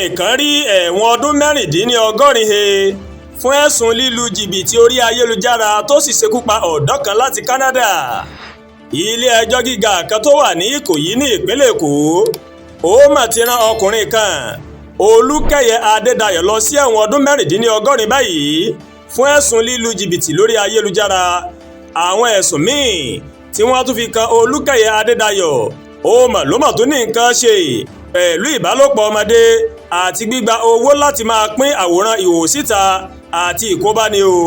Ọkùnrin kan rí ẹ̀wọ̀n ọdún 86 he fún ẹ̀sùn lílu jìbìtì orí ayélujára tó sì ṣekú pa ọ̀dọ́ kan láti Canada. Ilé-ẹjọ́ gíga kan tó wà ní Ìkòyí ní ìpínlẹ̀ Èkó ó mà ti rán ọkùnrin kan, Olúkẹyẹ Adédayọ̀, lọ sí ẹ̀wọ̀n ọdún 86 báyìí fún ẹ̀sùn lílu jìbìtì lórí ayélujára. Àwọn ẹ̀sùn míì tí wọ́n tún fi kan Olúkẹyẹ Adédayọ̀ ó mà ló mà tó ní nǹkan ṣe pẹ̀lú ìbálòpọ̀ ọmọdé àti gbígba owó láti máa pín àwòrán ìhòòhò síta àti ìkóbáni o.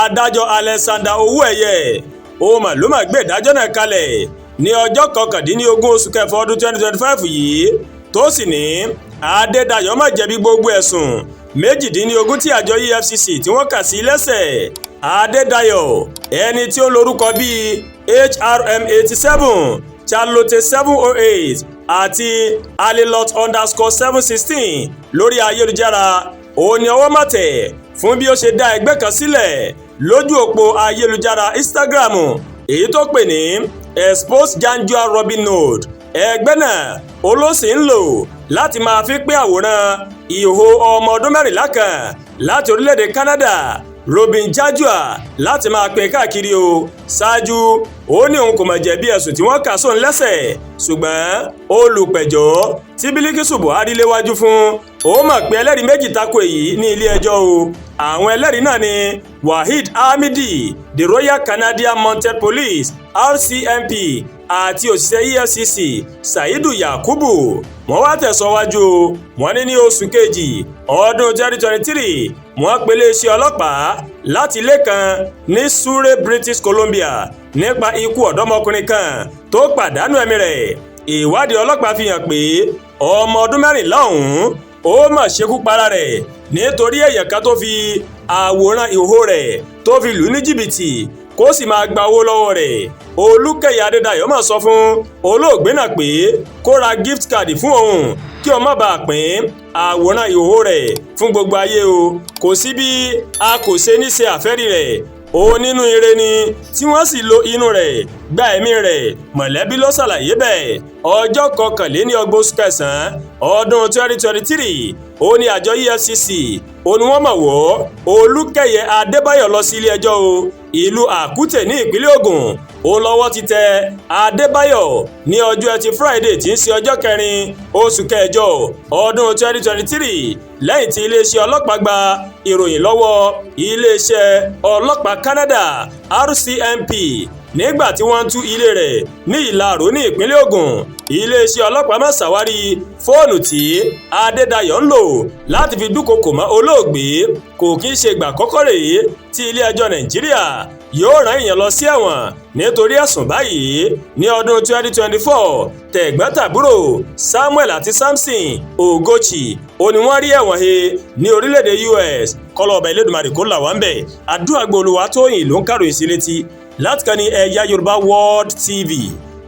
Adájọ́ Alexander Owóẹ̀yẹ ó mà ló mà gbé ìdájọ́ náà kalẹ̀ ní ọjọ́ 19 oṣù kẹfà ọdún 2025 yìí, tó sì ní Adédayọ̀ má jẹ̀bi gbogbo ẹ̀sùn 18 tí àjọ EFCC tí wọ́n kà sí lẹ́sẹ̀. Adédayọ̀, ẹni tí ó lórúkọ bíi HRM 87, Charlotte 708 àti alilot_716 lórí ayélujára, òun ni ọwọ́ mà tẹ̀ fún bí ó ṣe dá ẹgbẹ́ kan sílẹ̀ lójú òpó ayélujára Instagram, èyí tó pè ní Expose Janjua Robin Node. Ẹgbẹ́ náà olóṣì ń lò láti máa fi pín àwòrán ìhòòhò ọmọ ọdún 14 kan láti orílẹ̀-èdè Canada, Robin Janjua, láti máa pín káàkiri o. Ṣáájú, ó ní òun kò mọ̀ jẹ̀bi ẹ̀sùn tí wọ́n kà sóun lẹ́sẹ̀, ṣùgbọ́n olùpẹ̀jọ́ tí Bílíkísù Buhari léwájú fún ó mọ̀ pé ẹlẹ́rìí méjì tako èyí ní ilé ẹjọ́ o. Àwọn ẹlẹ́rìí náà ni Waheed Hamidi, the Royal Canadian Mounted Police, RCMP, àti òṣìṣẹ́ EFCC Saidu Yakubu. Wọ́n wá tẹ̀síwájú o, wọ́n ní ní oṣù kejì ọdún 2023, wọ́n pe iléeṣẹ́ ọlọ́pàá láti ilé kan ní Surrey, British Columbia, nípa ikú ọ̀dọ́mọkùnrin kan tó pàdánù ẹ̀mí rẹ̀. Ìwádìí ọlọ́pàá fi hàn pé ọmọ ọdún 14 ọ̀hún ó mà ṣekú para rẹ̀ nítorí èèyàn kan tó fi àwòrán ìhòòhò rẹ̀ tó fi lù ú ní jìbìtì kó sì máa gba owó lọ́wọ́ rẹ̀. Olúkẹyẹ Adédayọ̀ máa sọ fún olóògbé náà pé kó ra gift card fún òun kí ó má bàa pín àwòrán ìhòòhò rẹ̀ fún gbogbo ayé o. Kò sí bí a kò ṣe ní ṣe àfẹ́rí rẹ̀, òun nínú ire ni tí wọ́n sì lo inú rẹ̀ gba ẹ̀mí rẹ̀. Mọ̀lẹ́bí ló ṣàlàyé bẹ́ẹ̀. Ọjọ́ 31 oṣù kẹsàn-án ọdún 2023, ó ní àjọ EFCC ó ní wọ́n mọ̀ wọ́ Olúkẹyẹ Adébáyọ̀ lọ sí ilé ẹjọ́ o. Ìlú Àkútè ní ìpínlẹ̀ Ògùn ó lọ́wọ́ ti tẹ Adébáyọ̀ ní ọjọ́ Ẹtì Friday, tí ń ṣe ọjọ́ 4 oṣù kẹjọ ọdún 2023, lẹ́yìn tí iléeṣẹ́ ọlọ́pàá gba ìròyìn lọ́wọ́ iléeṣẹ́ ọlọ́pàá Canada, RCMP, nígbà tí wọ́n ń tú ilé rẹ̀ ní Ìlaró ní ìpínlẹ̀ Ògùn. Iléeṣẹ́ ọlọ́pàá máa ṣàwárí fóònù tí Adédayọ̀ ń lò láti fi dúnkokò mọ́ olóògbé. Kò kí ń ṣe ìgbà àkọ́kọ́ rèé tí ilé-ẹjọ́ Nàìjíríà yóò rán èèyàn lọ sí ẹ̀wọ̀n nítorí ẹ̀sùn báyìí. Ní ọdún 2024, tẹ̀gbọ́n-tàbúrò Samuel àti Samson Ogochi ó ní wọ́n rí ẹ̀wọ̀n he ní orílẹ̀-èdè US. Kọ́lọ́ ọba Elédùmarè kó là wá ń bẹ̀. Àdúrà gbòòlùwà tóyìn ló ń kàròyìn sí létí láti kàn ní Ẹ̀yà Yorùbá World TV.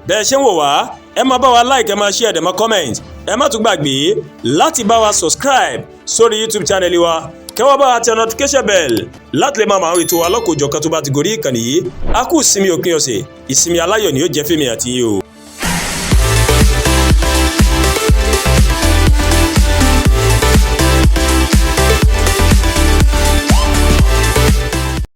Bẹ́ẹ̀ ṣe ń wò wá, ẹ máa bá wa like, ẹ máa share, ẹ máa comment. Ẹ má tún gbàgbé láti bá wa subscribe sórí YouTube channel wa, kẹ́ wá bá wa tẹ notification bell láti lè máa mọ àwọn ètò alọ́kòjọ̀kan tó bá ti gorí ìkànnì yìí. A kú ìsinmi òpin ọ̀sẹ̀, ìsinmi aláyọ̀ ni yóò jẹ́ fèmí àti yín o.